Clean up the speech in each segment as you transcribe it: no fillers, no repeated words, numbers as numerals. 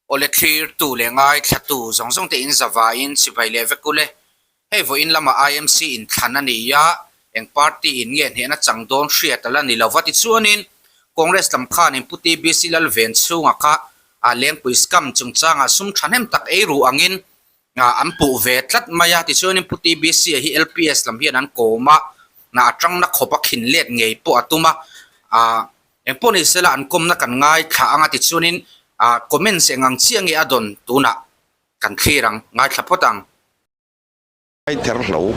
Awle thlirtu leh ngaithlatu zawng zawng te in zavaiin chibai leh vek ule. Hei vawiin lamah IMC inthlan a ni a, eng party in nge hnehna chang dawn hriat a la ni lo va. Tichuanin Congress lam khanin Pu TBC Lalven chhunga kha Lengpui scam chungchangah sum thahnem tak ei ru angin an puh ve tlat mai a. Tichuanin Pu TBC a hi LPS lam hian an kawm a, a tangna khawp a khin let ngei pawh a tum a. Engpawh ni sela an kawmna kan ngaithla ang a tichuanin comments eng ang chiah nge a dawn tunah kan thlir ang, ngaithla phawt ang. Ai ther hlo,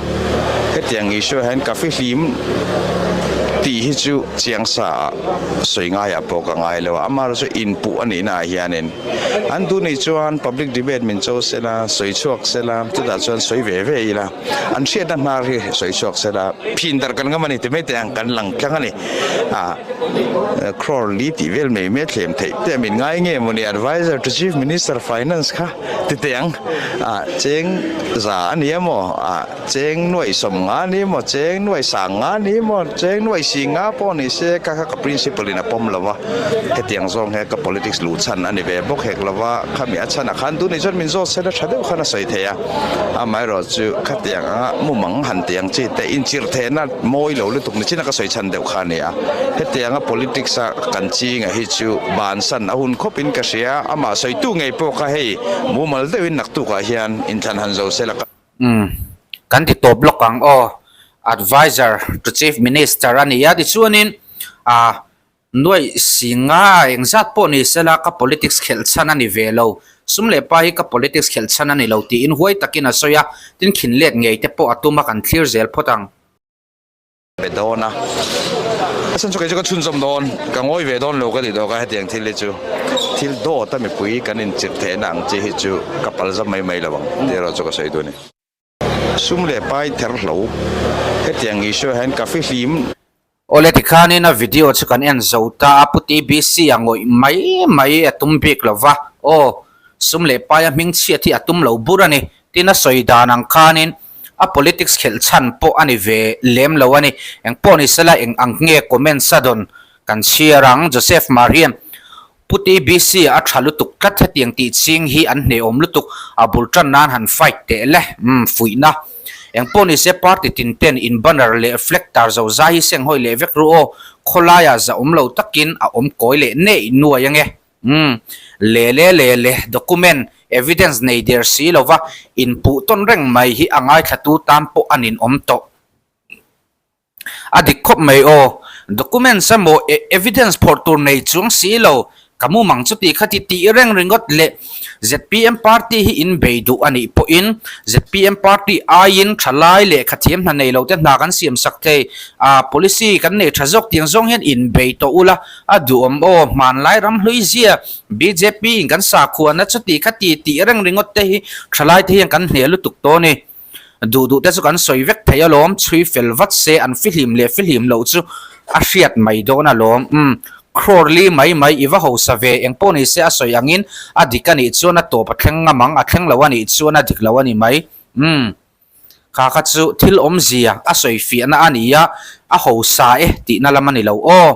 hetiang issue ah hian ka fihlim tih hi chu chiang sa ah sawi ngaiah pawh ka ngai lo a, amaherawhchu chu inpuh a nihna ah hianin an duh nih chuan public debate min cho sela, sawi chhuak sela, chutah chuan sawi ve ve ila, an hriatna hnar hi sawi chhuak sela, phin darh kan ngam a ni ti mai teh ang, kan lang tlang a ni. A crore li tih vel mai mai a thlem theih te a min ngai nge mawni adviser to chief minister finance kha ti teh ang a cheng za a ni emaw a cheng nuaih sawm nga a ni emaw cheng nuaih sang nga a ni emaw cheng nuaih si nga pawh ni se kha kha ka principle in a pawm lo va hetiang zawng hian ka politics luh chhan a ni ve bawk hek lo va khami a chhan ah khan tun ni chuan min zawt sela tha deuh khan a sawi thei a amaherawh chu khatiang anga mumang han tih ang chi te inchirh theihna Mawi lo lutuk ni chin a ka sawi chhan deuh kha a ni a, hetianga politics a kan chinga hi chu bansan a hun khawp in ka hria, amah sawitu ngei pawh kha hei mumal deuhin naktukah hian inthlan han zo sela ka. Umm, kan ti tawp lawk ang aw, Adviser to Chief Minister a ni a, tichuanin ah Nuaih si nga engzat pawh ni sela ka politics khelh chhan a ni ve lo, sum leh pa hi ka politics khelh chhan a ni lo tiin huai takin a sawi a, tin khin let ngei te pawh a tum a kan thlir zel phawt ang. Be dawn a, a chhan chu kei chu ka chhunzawm dawn, ka ngawi ve dawn lo ka ti dawk a, hetiang thil hi chu thil dawt a mipui kan inchirh theihna ang chi hi chu ka palzam mai mai lo ang tih erawh chu ka sawi duh a ni. Sum leh pai ther hlo, hetiang issue ah hian ka fihlim. Awle tikhanin a video chu kan en zo ta a, Pu TBC a ngawih mai mai a tum bik lo va, aw sum leh paia hming chhiat hi a tum lo bur a ni, tin a sawi dan ang khanin a politics khelh chhan pawh a ni ve lem lo a ni, engpawh ni sela eng ang nge comments a dawn kan chhiar ang, Joseph Marian. Pu TBC a tha lutuk tlat hetiang tih ching hi an hnehawm lutuk a bul tan nan han fight teh le umm fuihna engpawh nise party tin ten in banner leh flag tar zo zai hi seng hawi leh vek ru aw khawlaia za awm lo takin a awm kawi leh nei nuai ange umm le le le le document evidence nei der si lova in puh tawn reng mai hi a ngaithlatu tan pawh a nin awm tawh. A dik khawp mai aw. Documents emaw evidence phawrh tur nei chuang si lo. Ka mumang chu tih kha ti tih reng ringawt leh zpm party hi in bei duh a nih pawhin zpm party aiin thalai leh khathiam hna nei lo te hna kan siam sak thei a, policy kan nei tha zawk tiang zawng hian in bei tawh ula a duhawm aw. Hmanlai ram hlui zia bjp in kan sakhuana chu tih kha ti tih reng ringawt te hi thalai te hian kan hne lutuk tawh a ni. Duh duh te chu kan sawi vek thei alawm, chhui fel vat se an fihlim leh fihlim loh chu a hriat mai dawn alawm. Umm, crore li mai mai i va hausa ve, engpawh ni se a sawi angin a dik a nih chuan a tawp a thleng ngam ang, a thleng lo a nih chuan a dik lo a ni mai. Umm, kha kha chu thil awmzia a sawi fiahna a ni a, a hausa e tihna lam a ni lo aw.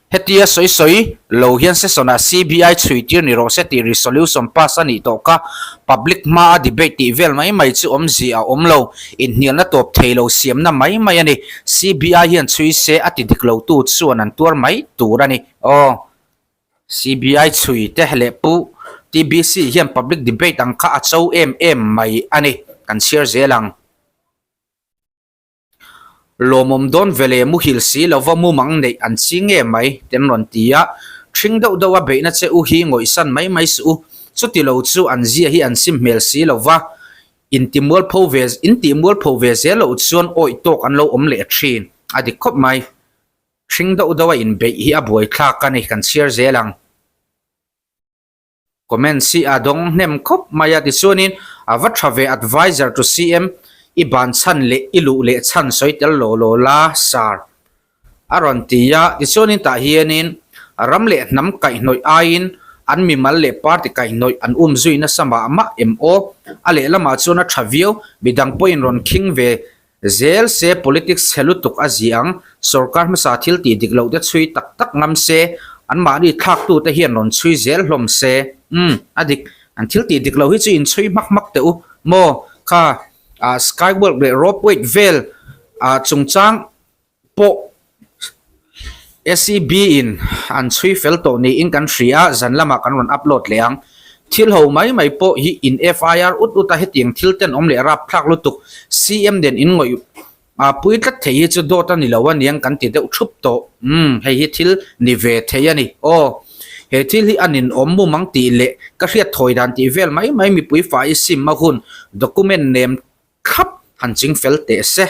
Hetia sawi sawi lo hian session ah CBI chhui tir ni rawh se tih resolution pass a nih tawh kha. Public hma a debate tih vel mai mai chu awmzia a awm lo. Inhnialna tawp thei lo siamna mai mai a ni. CBI hian chhui se a ti dik lo tu chuan an tuar mai tur a ni. Aw. CBI chhui te leh Pu TBC hian public debate ang kha a cho em em mai a ni. Kan chhiar zel ang. Lawmawm dawn ve leh muhil si lova mumang neih an chi nge mai te an rawn ti a, ṭhing deuh deuh a beihna che u hi ngawihsan mai mai suh u, chuti lo chu an zia hi an sim hmel si lova, inti mualpho ve inti mualpho ve zel loh chuan awih tawk an lo awm leh ṭhin a dik khawp mai. Ṭhing deuh deuh a inbeih hi a buaithlak a ni, kan chhiar zel ang. Comments hi a dawng hnem khawp mai a, tichuanin a va tha ve adviser to CM i ban chhan leh i luh leh chhan sawi tel law law la sir a rawn ti a, tichuanin tah hianin ram leh hnam kaihhnawih aiin an mimal leh party kaihhnawih an um zui nasa mah mah em aw, a lehlamah chuan a tha viau, midang pawhin rawn khing ve Zel se politics chhe lutuk a zi ang, sorkar hmasa thil tih dik loh te chhui tak tak ngam se, Anmahni thlaktute hian rawn chhui zel hlawm se. Umm, a dik. An thil tih dik lo hi chu inchhui hmak hmak teh u maw? Kha Skywalk leh Ropeway vel chungchang pawh SEB in an chhui fel tawh niin kan hria a, zan lamah kan rawn upload leh ang. Thil ho mai mai pawh hi in FIR ut ut a hetiang thil ten awm leh rapthlak lutuk CM nen in ngawih a pui tlat thei hi chu dawt a ni lo aniang kan ti deuh thup tawh. Umm hei hi thil ni ve thei a ni. Aw he thil hi a ninawm mumang tih leh ka hriat thawi dan tih vel mai mai mipui fai sim a hun document nem thlap han ching fel teh se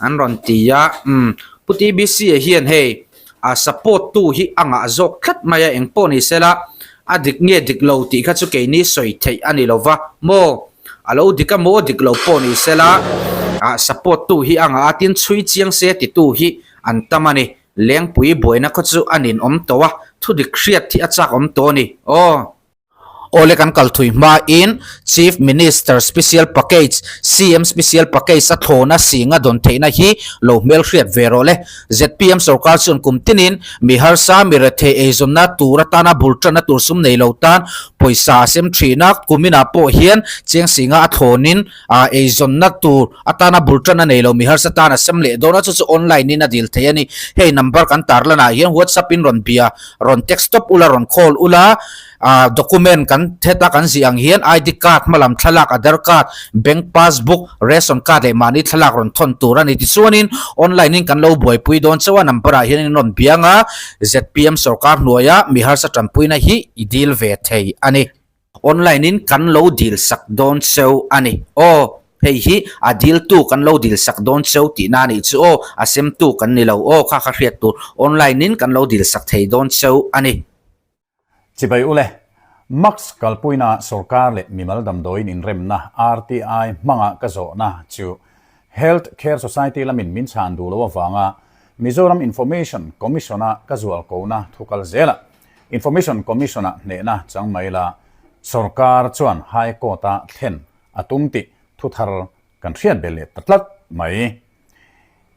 an rawn ti a umm pu TBC a hian hei a support tu hi a ngah zawk tlat mai a engpawh ni sela a dik nge dik lo tih kha chu keini sawi theih a ni lova maw a lo dik a maw dik lo pawh ni sela ah support tu hi a ngah a tin chhui chiang se ti tu hi an tam a ni lengpui buaina khaw chu a ninawm tawh a thudik hriat hi a chak awm tawh a ni aw. Awle kan kal thui hmain Chief Minister Special Package, CM Special Package a thlawna singa dawn theihna hi lo hmelhriat ve rawh le. Zpm sorkar chuan kum tinin mi harsa, mi rethei eizawnna tur atana bul tanna tur sum nei lo tan pawisa a sem thin a, kuminah pawh hian cheng singa a thlawnin eizawnna tur atana bul tanna nei lo mi harsa tan a sem leh dawn a, chu chu online in a dil thei a ni. Hei number kan tarlanah hian WhatsApp in rawn bia, rawn text tawp ula, rawn call ula. Ah document kan heta kan zih ang hian ID card hmalam thlalak Aadhar card, bank passbook, ration card leh mahni thlalak rawn thawn tur a ni. Tichuanin online in kan lo buaipui dawn chauh a number ah hian in rawn biang a, zpm sorkar hnuaia mi harsa tanpuina hi i dil ve thei a ni. Online in kan lo dil sak dawn cheu a ni. Aw, hei hi a diltu kan lo dil sak dawn cheu tihna a nih chu aw, a semtu kan ni lo aw kha kha hriat tur online in kan lo dil sak thei dawn cheu a ni. Chibai ule, Max kalpuina sorkar leh mimal damdawiin inremna, RTI, hmanga ka zawhna chu Health Care Society lamin min chhan duh loh avanga Mizoram Information Commission-a ka zualkona thu kal zelah Information Commission-a hnehna chang mai la sorkar chuan High Court-a thlen a tum tih thuthar kan hriat belh leh ta tlat mai.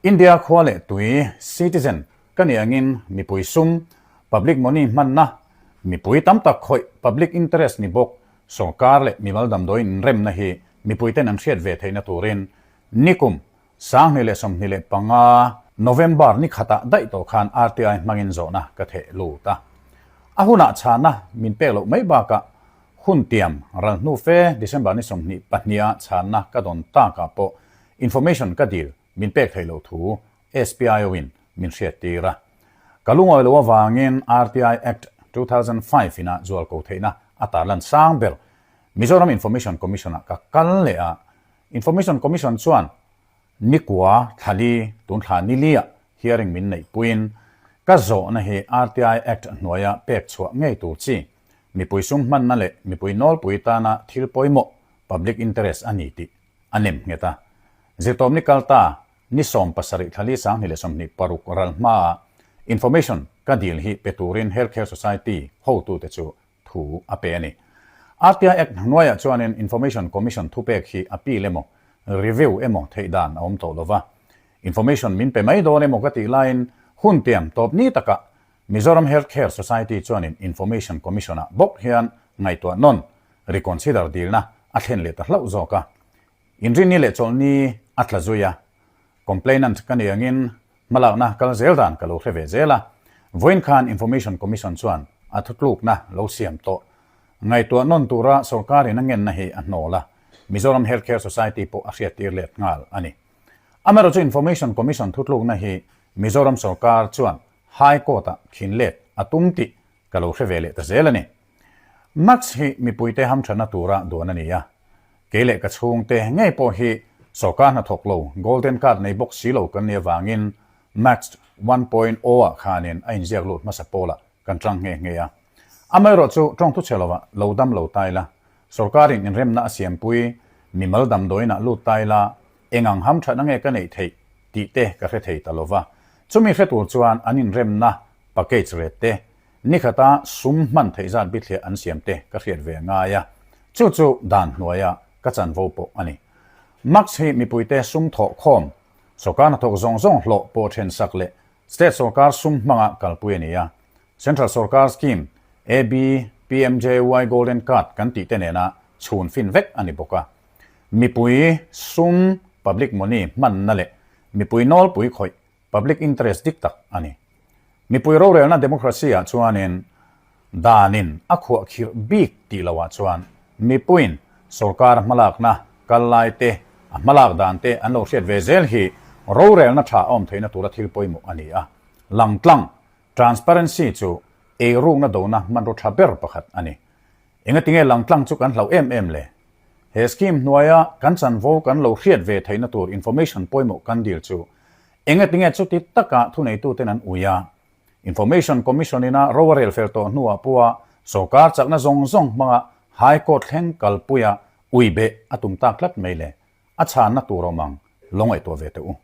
India khua leh tui, citizen, ka nih angin mipui sum, public money, hmanna, mipui tam tak khawih, public interest, ni bawk, sorkar leh mimal damdawiin inremna hi mipuiten an hriat ve theihna turin nikum 2025 November ni khatah daih tawh khan RTI hmangin zawhna ka theh lut a. A hunah chhana min pek loh mai bakah hun tiam ral hnu fe December ni 22 ah chhanna ka dawn takah pawh Information ka dil min pek theih loh thu SPIO in min hriat tir a. Ka lungawi loh avangin RTI Act 2005 ina zual ko theihna a tarlan sang ber Mizoram Information Commission ah ka kal leh a. Information Commission chuan nikua thlali tun thla nili ah hearing min neih puiin ka zawhna hi RTI Act hnuaia pek chhuah ngei tur chi mipui sum hmanna leh mipui nawlpui tana thil pawimawh public interest a ni tih a nem nghet a. Zirtawpni kalta ni 17 thlali 2026 ral hmaa information ka dil hi pe turin Healthcare Society hotute chu thu a pe a ni. RTI Act hnuaiah chuanin Information Commission thupek hi appeal emaw, review emaw theih dan a awm tawh lova. Information min pe mai dawn emaw ka tih laiin hun tiam tawp ni takah Mizoram Healthcare Society chuanin Information Commission-ah bawk hian ngaihtuah nawn, reconsider, dilna a thlen leh ta hlauh zawk a. Inrinni leh chawlhni a tla zui a. Complainant ka ni angin hmalakna kal zel dan ka lo hre ve zel a. Vawiin khan Information Commission chuan a thutlukna lo siam tawh. Ngaihtuah nawn tura sorkarin a ngenna hi a hnawl a, Mizoram Healthcare Society pawh a hriattir let nghal a ni. Amaherawhchu Information Commission thutlukna hi Mizoram sorkar chuan High Court-ah khin let a tum tih ka lo hre ve leh ta zel a ni. Max hi mipuite hamthatna tura duan a ni a, kei leh ka chhungte ngei pawh hi sorkar hnathawk lo Golden Card nei bawk si lo kan nih avangin Max 1.0 ah khanin a inziak lut hmasa pawlah kan tang nghe nghe a. Amaherawh chu tawng thuchhe lovah lo dam lo ta ila, sorkarin inremna a siampui mimal damdawiinah lut ta ila Eng ang hamthatna nge ka neih theih tih te ka hre thei ta lova, chumi hre tur chuan an inremna package ret te, nikhata sum hman theih zat bithliah an siam te ka hriat ve ngai a, chu chu dan hnuaia ka chanvo pawh a ni. Max hi mipuite sum thawh khawm, sorkar hnathawk zawng zawng hlawh pawh then sak leh state sorkar sum hmanga kalpui a ni a. Central Sorkar Scheme, AB, PMJY Golden Card kan tih te nena chhun fin vek a ni bawk a. Mipui sum, public money, hmanna leh mipui nawlpui khawih, public interest, dik tak a ni. Mipui rorelna democracy ah chuanin danin a khuah khirh bik tih loh ah chuan mipuiin sorkar hmalakna kal lai te, a hmalak dan te an lo hriat ve zel hi rorelna tha a awm theihna tura thil pawimawh a ni a. Langtlang, transparency, chu eirukna dona hmanraw tha ber pakhat a ni. Engatinge langtlang chu kan hlauh em em le? He scheme hnuaia kan chanvo kan lo hriat ve theihna tur information pawimawh kan dil chu Engatinge chuti taka thuneituten an ui a? Information Commission ina ro a rel fel tawh hnuah pawha sorkar chakna zawng zawng hmanga High Court thleng kalpuia ui beh a tum tak tlat mai le? A chhanna tur awm ang lo ngaihtuah ve teh u.